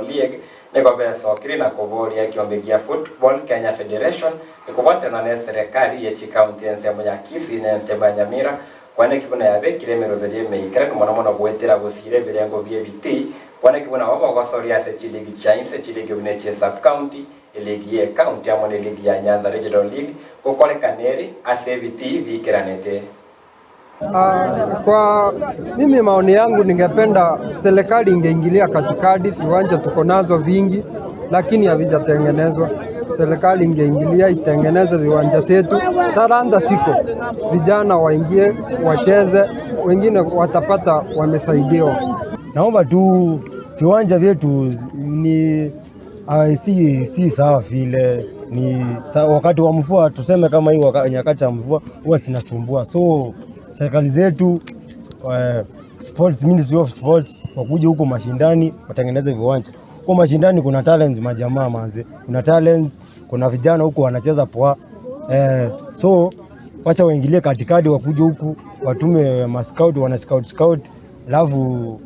League nigo besokire na koboria ekiombe gia Football Kenya Federation ekobwaterana na eserekari ye chikaunti ensemo ya Kisii na ensemo ya Nyamira kwaneki buna yabekire emeroberi emeikeranu mono mono goetera gosira ebirengo bia ebitii kwaneki buna nabo bogosoria ase chiligi chia inse chiligi buna echie sub county eligi ye county amo na eligi ya Nyanza Regional League gokorekana ere ase ebitii biikeranete. Kwa mimi maoni yangu ningependa serikali ingeingilia katikati. Viwanja tuko nazo vingi, lakini havijatengenezwa. Serikali ingeingilia itengeneze viwanja zetu, talanta siko, vijana waingie wacheze, wengine watapata wamesaidiwa. Naomba tu viwanja vyetu ni si sawa vile ni wakati wa mvua, tuseme kama hii nyakati za mvua huwa zinasumbua, so serikali zetu sports, Ministry of Sports wakuje huko mashindani watengeneze viwanja. Huko mashindani kuna talents majamaa manze, kuna talents, kuna vijana huko wanacheza poa so wacha waingilie katikati, wakuje huku watume mascout, wana scout scout, alafu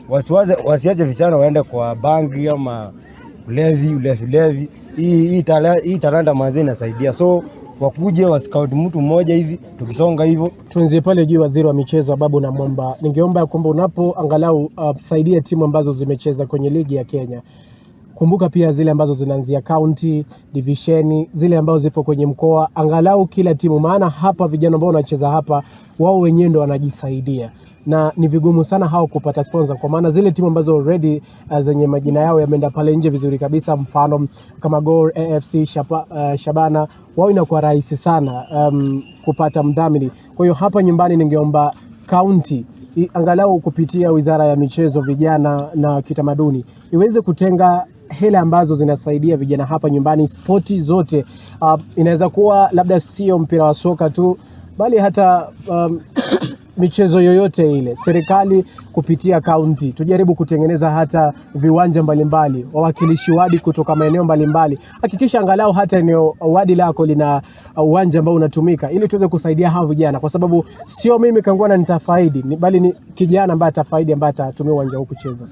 wasiache vijana waende kwa bangi ama ulevi ulevi ulevi. Hii talanta manze inasaidia, so wakuje wa scout mtu mmoja hivi, tukisonga hivyo. Tuanzie pale juu, waziri wa michezo Ababu Namwamba, ningeomba kwamba unapo angalau saidia timu ambazo zimecheza kwenye ligi ya Kenya, kumbuka pia zile ambazo zinaanzia county divisheni, zile ambazo zipo kwenye mkoa, angalau kila timu, maana hapa vijana ambao wanacheza hapa wao wenyewe ndo wanajisaidia na ni vigumu sana hao kupata sponsor, kwa maana zile timu ambazo already zenye majina yao yameenda pale nje vizuri kabisa, mfano kama Gor, AFC, Shabana, wao inakuwa rahisi sana kupata mdhamini. Kwa hiyo hapa nyumbani ningeomba county angalau kupitia wizara ya michezo, vijana na kitamaduni iweze kutenga hela ambazo zinasaidia vijana hapa nyumbani, spoti zote. Inaweza kuwa labda sio mpira wa soka tu, bali hata michezo yoyote ile. Serikali kupitia kaunti tujaribu kutengeneza hata viwanja mbalimbali, wawakilishi wadi kutoka maeneo mbalimbali, hakikisha angalau hata eneo wadi lako lina uwanja ambao unatumika, ili tuweze kusaidia hawa vijana, kwa sababu sio mimi Kangwana nitafaidi, bali ni kijana ambaye atafaidi, ambaye atatumia uwanja huu kucheza.